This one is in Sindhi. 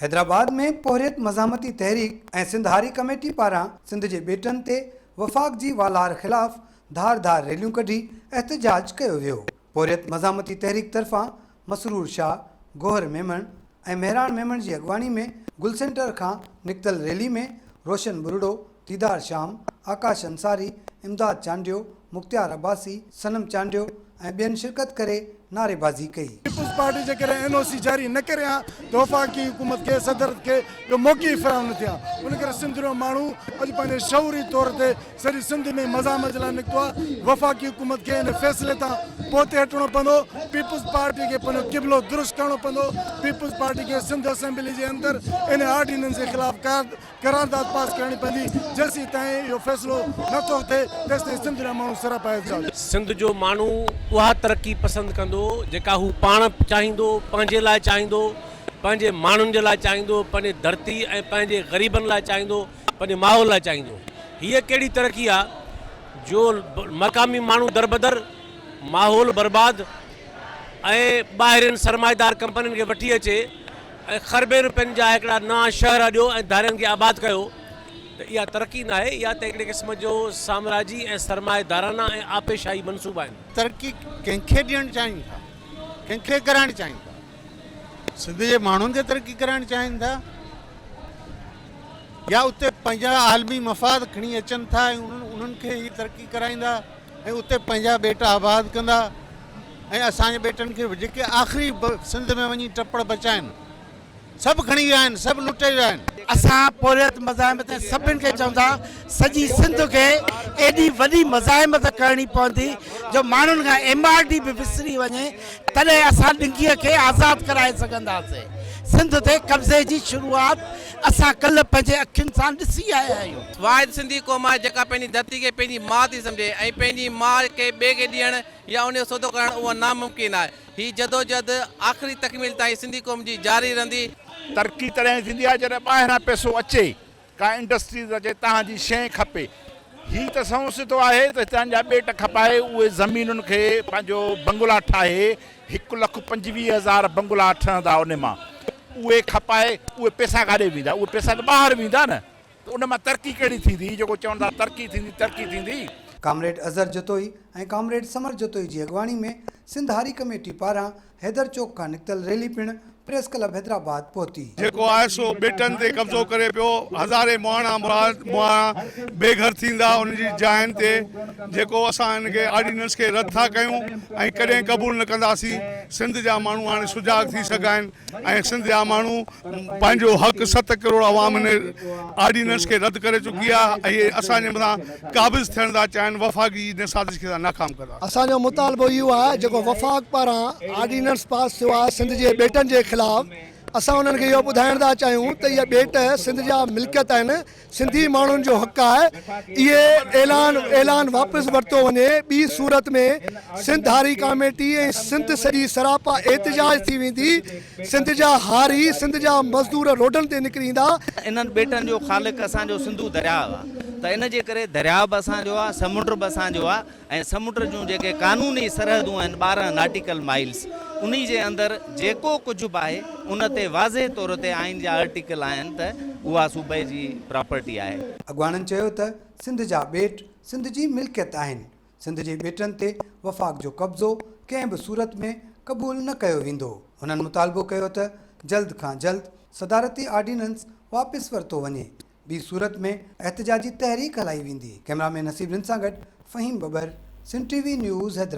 حيدرآباد ۾ پورهيت مزاحمتي تحريڪ ۽ سنڌ هاري ڪميٽي پاران سنڌ جي ٻيٽن تي وفاق جي والار خلاف ڌار ڌار ريليون ڪڍي احتجاج ڪيو ويو. پورهيت مزاحمتي تحريڪ طرفان مسرور شاهه، گوهر ميمڻ ۽ مهراڻ ميمڻ جي اڳواڻي ۾ گل سينٽر کان نڪتل ريلي ۾ روشن ٻرڙو، ديدار شام، آڪاش انصاري، امداد چانڊيو، مختيار عباسي، صنم چانڊيو ۽ ٻين شرڪت ڪري نعريبازي ڪئي. پيپلز پارٽي جيڪڏهن اين او سي جاري نه ڪري ها ته وفاقي حڪومت کي صدر کي اهو موقعو ئي فراهم نه ٿئي ها ان ڪري سنڌ جو ماڻهو اڄ پنهنجي شعوري طور تي سڄي سنڌ ۾ مزاحمت جي لاء نڪتو آهي وفاقي حڪومت کي ان فيصلي تان پوئتي هٽڻو پوندو پيپلز پارٽي کي پنهنجو قبلو درست ڪرڻو پوندو پيپلز پارٽي کي سنڌ اسيمبلي جي اندر ان آرڊيننس جي خلاف قرارداد پاس ڪرڻي پوندي، جيسين تائين اهو فيصلو نه ٿو ٿئي تيستائين سنڌ جا ماڻهو سراپا احتجاج. سنڌ جو ماڻهو اها ترقي پسند ڪندو جيڪا هو پاڻ چاهيندو، پنهنجي لاء چاهيندو، پنهنجي ماڻهن جي لاء چاهيندو، پنهنجي ڌرتي ۽ پنهنجي غريبن لاء چاهيندو، پنهنجي ماحول لاء چاهيندو. هيء ڪهڙي ترقي آ جو مقامي ماڻهو دربدر، ماحول برباد ۽ ٻاهرين سرمائيدار ڪمپنين کي وٺي اچي ۽ خربين روپين جا هڪڙا نوان شهر اڏيو ۽ ڌارين کي آباد ڪيو ته اها ترقي ناهي، اها ته هڪڙي قسم جو سامراجي ۽ سرمائيدارانه ۽ آپيشاهي منصوبا آهن. ترقي ڪنهن کي ڏيڻ چاهين ٿا؟ ڪنهن کي ڪرائڻ چاهين ٿا؟ سنڌ جي ماڻهن کي ترقي ڪرائڻ چاهين ٿا يا اتي پنهنجا عالمي مفاد کڻي اچن ٿا ۽ انهن کي هي ترقي ڪرائيندا ۽ اتي پنهنجا ٻيٽ آباد ڪندا ۽ اسان جي ٻيٽن کي جيڪي آخري سنڌ ۾ وڃي ٽپڙ بچا آهن سڀ کڻي ويا آهن سڀ لٽي ويا آهن. اسان پورهيت مزاحمت ۽ سڀن کي چئون ٿا سڄي سنڌ کي ايڏي وڏي مزاحمت ڪرڻي پوندي جو ماڻهن کان ايم آر ڊي به وسري وڃي تڏهن اسان ڏنگيء کي آزاد ڪرائي سگهنداسين. سنڌ تي قبضي جي شروعات اسان ڪلهه پنهنجي اکين سان ڏسي آيا آهيون. واحد سنڌي قوم آهي جيڪا پنهنجي ڌرتي کي پنهنجي ماء ٿي سمجهي ۽ پنهنجي ماء کي ٻئي کي ڏيڻ يا ان جو سودو ڪرڻ اهو ناممڪن آهي. هي جدوجهد آخري تڪميل تائين سنڌي قوم جي جاري رهندي. ترقي تڏهن ٿيندي آهي جڏهن ٻاهران پئسو اچي، ڪا انڊسٽريز اچي، تهان جي شيء کپي. هي ته سنئون سڌو آهي ته هتان جا ٻيٽ کپائي اهي زمينن کي پنهنجو بنگلا ٺاهي 1,25,000 بنگلا ٺهندا ان مان اهي کپائي اهي پئسا ڪاڏي ويندا اهي پئسا ته ٻاهر ويندا نه ته ان مان ترقي ڪهڙي ٿيندي جيڪو چون ٿا ترقي ٿيندي ترقي ٿيندي. ڪامريڊ اظهر جتوئي ۽ ڪامريڊ ثمر جتوئي جي اڳواڻي ۾ سنڌ هاري ڪميٽي پاران حيدر چوڪ کان نڪتل ريلي پڻ پريس ڪلب حيدرآباد پهتي. جيڪو آهي سو ٻيٽن تي قبضو ڪري پيو، هزارين مهاڻا مهاڻا بي گهر ٿيندا انهن جي جاين تي، جيڪو اسان ان کي آرڊيننس کي رد ٿا ڪيون ۽ ڪڏهن قبول نه ڪنداسين، سنڌ جا ماڻهو هاڻي سجاڳ ٿي سگهيا آهن ۽ سنڌ جا ماڻهو پنهنجو حق ست ڪروڙ عوام هن آرڊيننس کي رد ڪري چڪي آهي ۽ اهي اسان جي مٿان قابض ٿيڻ ٿا چاهين، وفاق جي ان سازش کي اسان ناڪام ڪنداسين. اسان جو مطالبو اهو آهي جيڪو وفاق پاران آرڊيننس پاس ٿيو آهي سنڌ جي ٻيٽن جي خلاف اسان انهن کي اهو ٻڌائڻ ٿا چاهيون ته اهي ٻيٽ سنڌ جا ملڪيت آهن سنڌي ماڻهن جو حق آهي اهي اعلان اعلان واپس ورتو وڃي ٻي صورت ۾ سنڌ هاري ڪاميٽي ۽ سنڌ سڄي سراپا احتجاج ٿي ويندي سنڌ جا هاري سنڌ جا مزدور روڊن تي نڪري ايندا. انهن ٻيٽن جو خالق اسان جو سنڌو درياء آهي ته ان جي ڪري درياء به اسان جو آهي سمنڊ به اسان جو آهي ۽ سمنڊ جون جيڪي قانوني سرحدون آهن 12 ناٽيڪل مائلز انهي جي اندر جيڪو ڪجهه به آهي ان تي واضح طور تي آئين جا آرٽيڪل آهن ته اها صوبي جي پراپرٽي آهي. اڳواڻن چيو ته سنڌ جا ٻيٽ سنڌ جي ملڪيت آهن، سنڌ جي ٻيٽن تي وفاق جو قبضو ڪنهن به صورت ۾ قبول نه ڪيو ويندو. هنن مطالبو ڪيو ته جلد کان جلد صدارتي آرڊيننس واپس ورتو وڃي ٻي صورت ۾ احتجاجي تحريڪ هلائي ويندي. ڪئميرا مين نصيب رند سان گڏ Faheem Babbar, Sindh T V news Hyderabad.